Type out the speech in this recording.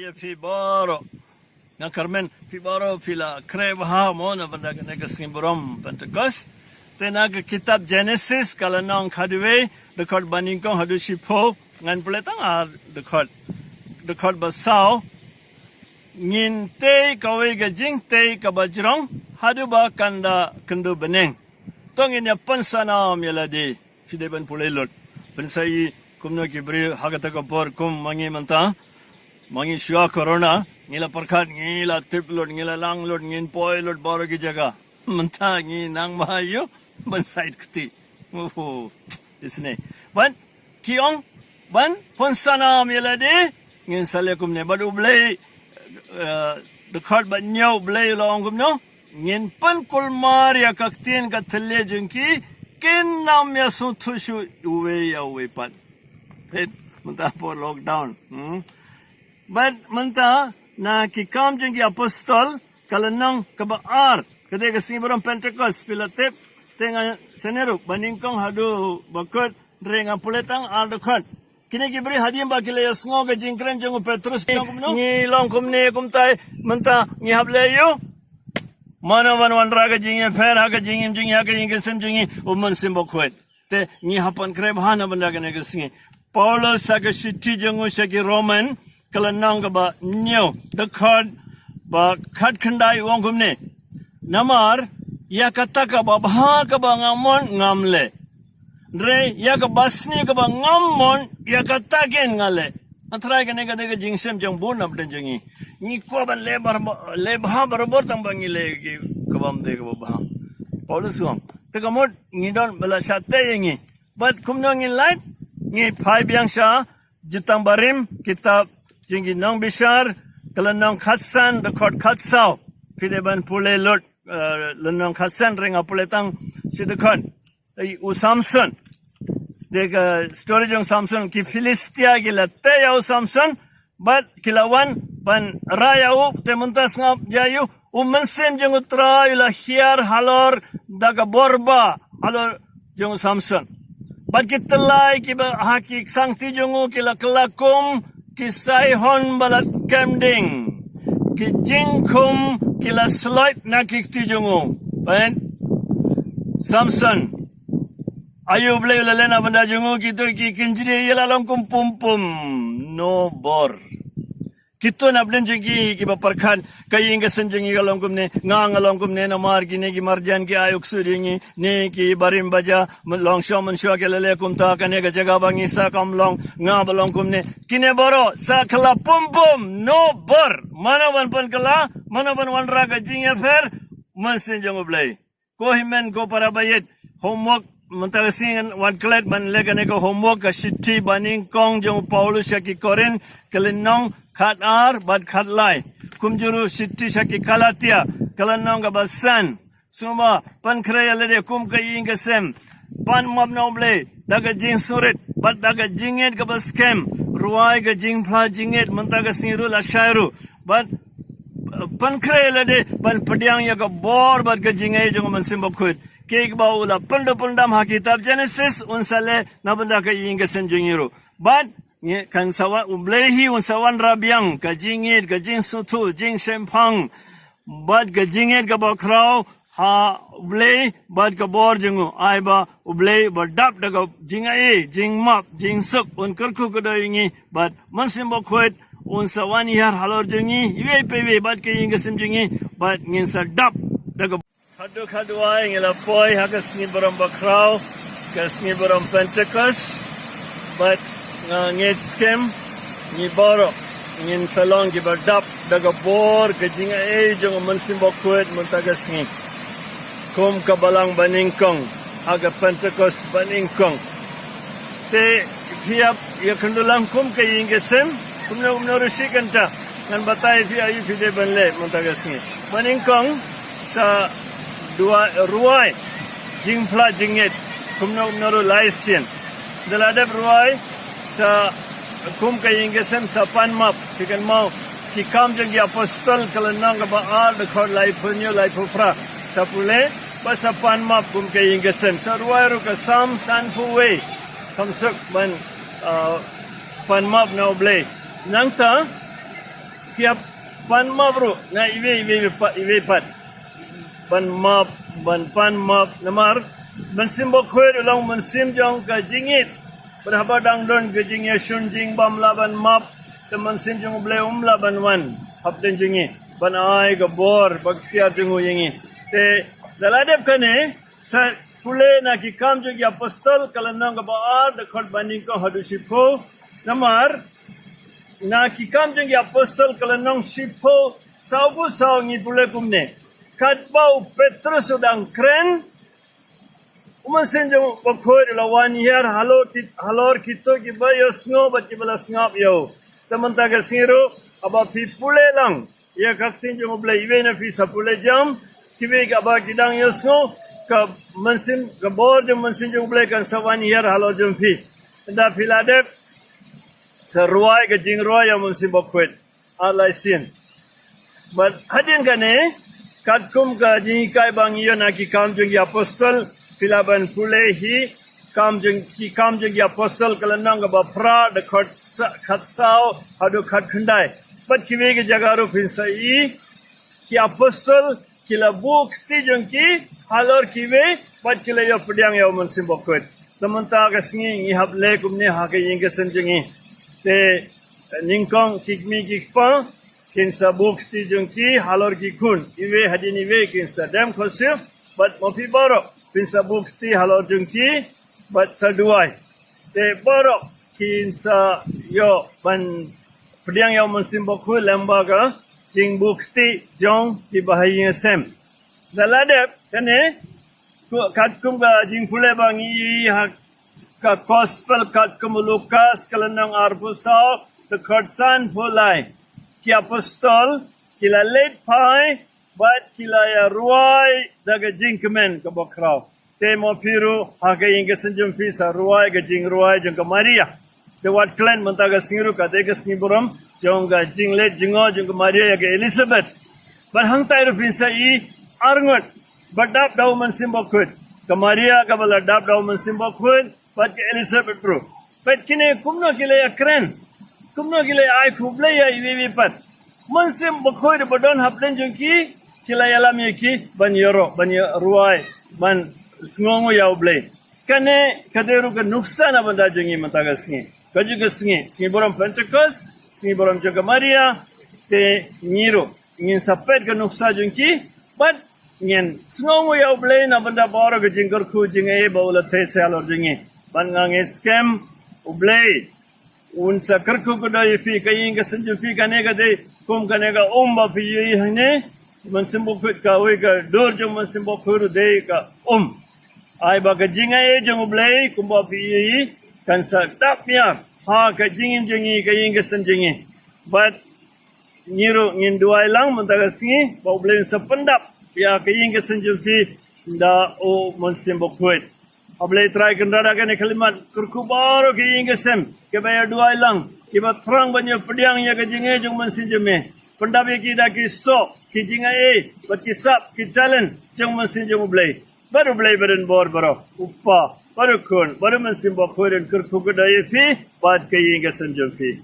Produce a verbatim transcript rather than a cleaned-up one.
Phi baroh, nga kyrmen phi baroh phi la khreh bha mo na bynta kane ka sngi burom Pentecost. Te na ka kitab Genesis ka lynnong khatwei, dkhot banyngkong haduh shiphew, ngan pule tang ar dkhot. Dkhot ba saw, ngin tei kawei ka jingtei kaba jrong haduh ba kan da kynduh bneng. To ngin ïa pynsnam ïa lade. Phi dei ban pule lut. Pynsa i kumno ki briew ha kata ka por kum ma ngi mynta. Ma ngi shuwa corona, ngi la pyrkhat, ngi la tip lut, ngi la lang lut, ngin poi lut baroh ki jaka. Mynta ngi nang ma ïoh ban sait kti. Oho, isne. Ban ki ong, ban pynsnam ïa lade, ngin sa leh kumne. Bad U Blei, eh, dkhot ba hynñiew, U Blei u la ong kumno, ngin pynkulmar ïa ka ktien ka thylliej jong ki, kin ym ïasngewthuh shuh uwei ïa uwei pat. Peit, mynta por lockdown. Hmm? Bad mynta na Ki Kam jong ki Apostol, ka lynnong kaba ar, ka dei ka sngi burom Pentecost, phi la tip. Te nga shane ruh, banyngkong haduh ba kut, hynrei nga pule tang ar dkhot. Kine ki briew hadien ba ki la ïohsngew ka jingkren jong u Petrus, ki ong kumno? Ngi long kumne kumtai, mynta ngi hap leh aïu? Mano ban wanrah ka jingïapher ha ka jingim jong ngi, ha ka jingïaseng jong ngi, U Mynsiem Bakhuid. Te ngi hap pynkhreh bha na bynta kane ka sngi. Paulus ha ka shithi jong u sha ki Roman, ka lynnong kaba hynñiew, dkhot ba khatkhyndai u ong kumne. Namar ïa kata kaba bha kaba nga mon ngam leh. Hynrei ïa kaba sniew kaba ngam mon, ïa kata keiñ nga leh. Nga tharai kane ka dei ka jingshem jong bun na pdeng jong ngi. Ngi kwah ban leh bar-, leh bha barabor tang ba ngi leh ki kaba ym dei kaba bha. Paulus u ong. Te ka mut ngi don ba la shah tei ïa ngi. Bad kumno ngin lait? Ngi phai biang sha Jutang Barim, kitab jong ki Nongbishar, ka lynnong khatsan, dkhot khatsaw. Phi dei ban pule lut, eh, lynnong khatsan, hynrei nga pule tang shi dkhot. Ai, u Samson. Dei ka story jong Samson, ki Philistia ki la tei ïa u Samson, bad ki la wan ban rah ïa u, te mynta sngap ïa u, U Mynsiem jong U Trai u la hiar halor da ka bor ba halor jong u Samson. Bad ki tyllai kiba ha ki ksangkti jong u ki la kylla kum ki saihon ba la kem ding. Ki jingkhum ki la sloit na ki kti jong u. Peit, Samson, aïu U Blei u la leh na bynta jong u? Kito ki kynjri ïa la long kum pum pum, no bor. Kito na pdeng jong ki kiba pyrkhat, ka ïing ka sem jong ngi ka long kumne, nga nga long kumne, namar kine ki marjan ki ai u ksuid ïa ngi, ne ki barim baja, mynshuwa mynshuwa ki la leh kumta, kane ka jaka ba ngi sah kam long, nga ba long kumne. Kine baroh sa kylla pum pum, no bor. Mano ban pynkylla, mano ban wanrah ka jingïapher? Mynsiem jong U Blei. Ko hynmen ko para baieit, homework mynta ka sngi ngan wan klet ban leh kane ka homework, ka shithi banyngkong jong u Paulus sha ki Korinth, ka lynnong khatar bad khatlai. Kumjuh ruh shithi sha ki Galatia, ka lynnong kaba san. Sngewbha pynkhreh ïa lade kum ka ïing ka sem. Pan map na U Blei da ka jingsngewrit bad da ka jingngeit kaba skhem. Rwai ka jingphla jingngeit, mynta ka sngi ruh lashai ruh. Bad, eh, pynkhreh ïa lade ban pdiang ïa ka bor bad ka jingngeit jong u Mynsiem Bakhuid. Kiba u la pynduh pyndam ha kitab Genesis, un sa leh na bynta ka ïing ka sem jong ngi ruh. Bad ngi kan sa wan, U Blei hi un sa wanrah biang ka jingngeit, ka jingsngewthuh, jingshemphang, bad ka jingngeit kaba khraw ha U Blei bad ka bor jong u. Ai ba U Blei ba dap da ka jingai, jingmap, jingsuk, un kyrkhu kyrdoh ïa ngi, bad Mynsiem Bakhuid un sa wan hiar halor jong ngi, iwei pa iwei, bad ka ïing ka sem jong ngi, bad ngin sa dap da ka. Haduh haduh ai ngi la poi ha ka sngi burom bakhraw, ka sngi burom Pentecost, bad nga ngeit skhem ngi baroh ngin sa long kiba dap da ka bor ka jingai jong u Mynsiem Bakhuid mynta ka sngi. Kum ka balang banyngkong ha ka Pentecost banyngkong. Te phi hap ïakynduh lang kum ka ïing ka sem, kumno kumno ruh shi kynta. Ngan batai phi aïu phi dei ban leh mynta ka sngi. Banyngkong sa duwai, rwai jingphla jingngeit, kumno kumno ruh lai sien. Da la dep rwai sa kum ka ïing ka sem sa pan map, phi kynmaw Ki Kam jong ki Apostol ka lynnong kaba ar dkhot laiphew hynñiew laiphew phra. Sa pule bad sa pan map kum ka ïing ka sem. Sa rwai ruh ka Salm sanphew wei. Kham suk ban, ah, pan map na U Blei. Nangta Ki ïa pan map ruh na iwei iwei pat, iwei pat. Ban map, ban pan map, namar Mynsiem Bakhuid u long mynsiem jong ka jingïeit. Bad haba dang don ka jingïashun jingbam lah ban map, te Mynsiem jong U Blei um lah ban wan hapdeng jong ngi ban ai ka bor baktiar jong u ïa ngi. Te da la dep kane, sa pule na Ki Kam jong ki Apostol ka lynnong kaba ar, dkhot ba nyngkong haduh shiphew. Namar na Ki Kam jong ki Apostol ka lynnong shiphew, saw bad saw ngi pule kumne: Katba u Petrus u dang kren, u Mynsiem jong U Bakhuid u la wan hiar halor ki, halor kito kiba ïohsngew bad kiba la sngap ïa u. Te mynta ka sngi ruh, haba phi pule lang ïa ka Ktien jong U Blei, iwei na phi sa pule jam, kiwei kaba ki dang ïohsngew, ka mynsiem, ka bor jong Mynsiem jong U Blei kan sa wan hiar halor jong phi. Ynda phi la dep, sa rwai ka jingrwai ïa u Mynsiem Bakhuid. Ar lai sien. Bad hadien kane, katkum ka jinghikai ba ngi ïoh na Ki Kam jong ki Apostol, phi lah ban pule hi, Kam jong, Ki Kam jong ki Apostol ka lynnong kaba phra, dkhot sa, khatsaw haduh khatkhyndai. Bad kiwei ki jaka ruh phin sa ïohi, ki apostol ki la buh kti jong ki halor kiwei, bad ki la ïoh pdiang ïa u Mynsiem Bakhuid. Te mynta ka sngi ngi hap leh kumne ha ka ïing ka sem jong ngi. Te nyngkong, ki kmie ki kpa kin sa buh kti jong ki halor ki khun, iwei hadien iwei kin sa dem khohsiew, bad ma phi baroh phin sa buh kti halor jong ki bad sa duwai. Te baroh kin sa ïoh ban pdiang ïa u Mynsiem Bakhuid lyngba ka jingbuh kti jong kiba ha ïing ha sem. Da la dep kane, ku, katkum ka jingpule ba ngi ïohi ha ka Gospel katkum u Lukas ka lynnong arphew saw, dkhot sanphew lai. Ki apostol ki la leit phai bad ki la ïa rwai da ka jingkmen kaba khraw. Te ma phi ruh ha ka ïing ka sem jong phi sa rwai ka jingrwai jong ka Maria. Te wat klet, mynta ka sngi ruh ka dei ka sngi burom jong ka jingleit jngoh jong ka Maria ïa ka Elizabeth. Bad hangtai ruh phin sa ïohi arngut ba dap da u Mynsiem Bakhuid. Ka Maria kaba la dap da u Mynsiem Bakhuid, bad ka Elizabeth ruh. Bad kine kumno ki la ïa kren, kumno ki la ïa ai khublei ïa iwei iwei pat. Mynsiem Bakhuid ba don hapdeng jong ki, ki la ïalam ïa ki ban ïaroh, ban ïarwai, ban sngewnguh ïa U Blei. Kane ka dei ruh ka nuksa na bynta jong ngi mynta ka sngi. Ka jong ka sngi, sngi burom Pentekost, sngi burom jong ka Maria, te ngi ruh ngin sa peit ka nuksa jong ki, bad ngin sngewnguh ïa U Blei na bynta baroh ka jingkyrkhu jingaiei ba u la theh sha halor jong ngi. Bad nga ngeit skhem U Blei un sa kyrkhu kyrdoh ïa phi, ka ïing ka sem jong phi. Kane ka dei kum kane ka um ba phi ïohi hangne. Mynsiem Bakhuid, kawei ka dur jong Mynsiem Bakhuid ruh dei ka um. Ai ba ka jingaiei jong U Blei kumba phi ïohi kan sa dap miar ha ka jingim jong ngi, ka ïing ka sem jong ngi. Bad ngi ruh ngin duwai lang mynta ka sngi ba U Blei un sa pyndap ïa ka ïing ka sem jong phi da u Mynsiem Bakhuid. A Blei Trai, Kynrad, ha kane ka khyllipmat kyrkhu baroh ki ïing ki sem kiba ïa duwai lang, kiba thrang ban ïa pdiang ïa ka jingaiei jong u Mynsiem jong me. Pyndap ïa ki da ki soh, ki jingaiei bad ki sap, ki talent jong u Mynsiem jong U Blei. Bad U Blei ba don bor baroh, U Kpa bad U Khun bad U Mynsiem Bakhuid un kyrkhu kyrdoh ïa phi bad ka ïing ka sem jong phi.